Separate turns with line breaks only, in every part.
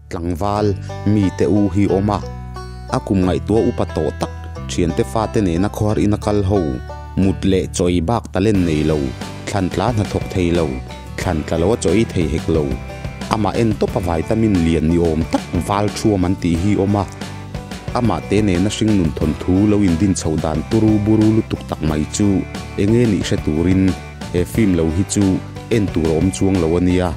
Tlangval, mite u hi awm a, a kum ngaihtuah upa tawh tak thiante fate nena khawhar ina kal ho, mut leh chaw ei bak talent nei lo, thlan tla hnathawk thei lo, thlan tla lo a chaw ei thei hek lo, amah en tawp a vitamin lian ni awm tak val thuam an tih hi awm a, amah te nena hringnun thawnthu lo indin chhoh dan turu buru lutuk tak mai chu enge nih hre turin he film lo hi chu en tur a awm chuang lo a nia.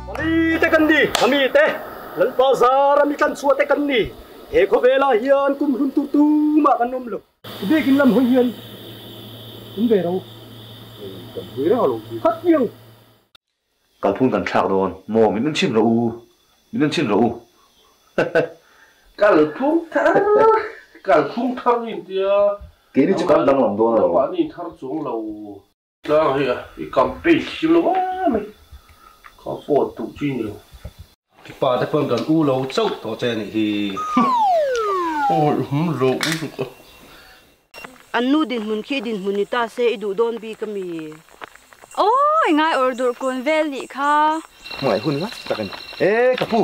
Mami te kan ni, mami te, Lalpa zara mi tlanchhuah te kan ni. He khawvelah hian kum hlun tur tumah kan awm lo. Biakin lam hawi hian in ve ro.
Kan pui reng alo ti.
Khat piang.
Kalphung kan thlak dawn maw min enchhin rawh u, min enchhin rawh u.
Kalphung thar, kalphung thar in tia.
Keini chu kan danglam dawn alo.
Nangmahni thar chuang lo. Tlang hi a i campaign thiam lo a mai ka vote duh chi ni lo.
I pa te pawn kan u lo chauh tawh che anih hi.
Awi hum lo lutuk a.
An nu dinhmun khi dinhmun ni ta se i duh dawn bik a mi?
Awi ngai awr dur kun vel nih kha.
Hmangaih hun ngat tak a ni. E ka pu!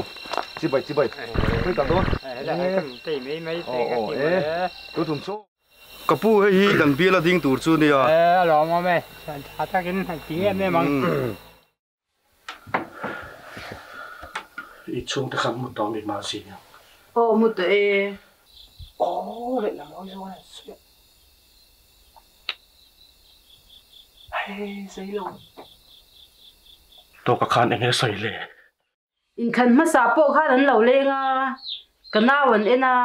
Chibai chibai. Khawi kal dawn? Aw aw e. Tu thum chu.
Ka pu hei hi kan bial a ding tur chu nia.
E a lawm awm e, tha takin han ti em em ang.
I chhungte khan mu tawh mi mahse nia.
Aw mu tawh e.
Aw lehlam hawi zawng a sawi a. Hei zei lo. Tawka khan enge sawi le.
Inthlan hmasa pawh khan an lo leng a, ka nau an en a,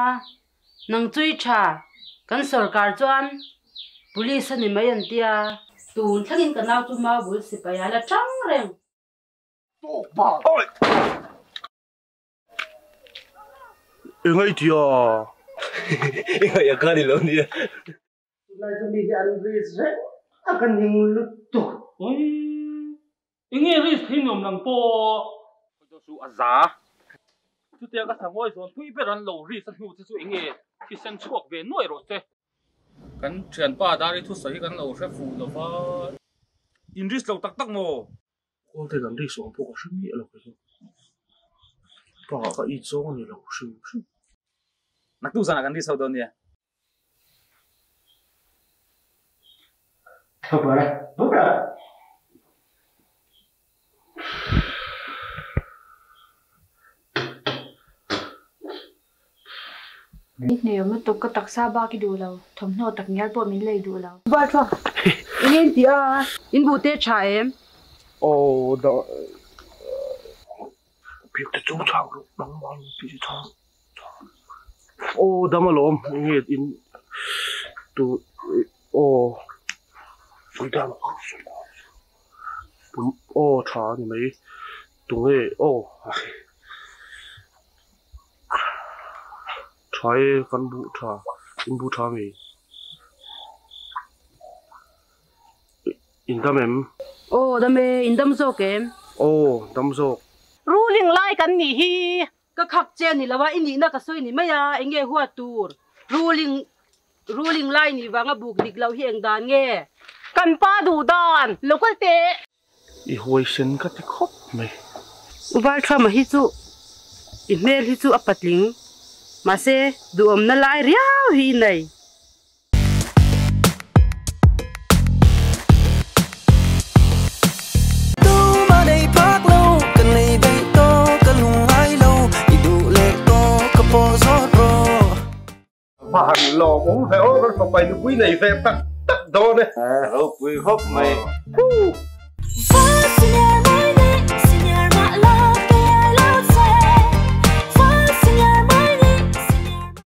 nang chu i tha, kan sorkar chuan police a ni mai an tia. Tun thlengin ka nau chu mau bul sipai a la tang reng.
Engai tia?
Engai a ka ni lo nia.
Tunlai chu mi hi an risk reng a ka ning lutuk.
Oi, enge risk hi nuam lang pawh. Khawi chu a za. Chutia ka sangawi zawn pui ber an lo risk a hnu che chu enge thisen chhuak ve nuai rawh che. Kan thianpa Dari thusawi hi kan lo hre fuh lo va. In risk lo tak tak maw?
Kawlte kan risk awm pawh ka hre miah lo kei chu. Bakah ka it zawng a ni lo hrim hrim.
Naktuk zanah kan risk ho dawn nia.
I hne lutuk ka taksa bak i duh lo, thawmhnaw tak ngial pawh min lei duh lo.
Val tha eng eng tih a, in buh te tha em?
Aw da Biak te chu chau loh nangmah in tih chu chau Aw dam alawm enge in tu aw dam aw tha a ni mai tunge aw tha e kan buh tha in buh tha mi in dam em?
Aw dam e in dam zawk em?
Aw dam zawk.
Ruling lai kan nih hi. Ka khak che ni lo a, i nihna ka sawi ni mai a, eng nge huat tur? Ruling ruling lai nih vanga buk dik loh hi eng dan nge?
Kan pa duh dan, lo kal teh.
I huaisen ka ti khawp mai.
U Valthama hi chu i hmel hi chu a patling, mahse duhawmna lai riau hi i nei.
Va han lawm awm ve aw kan fapa in nupui nei ve tak tak dawn e.
Ropui khawp mai.
Huu.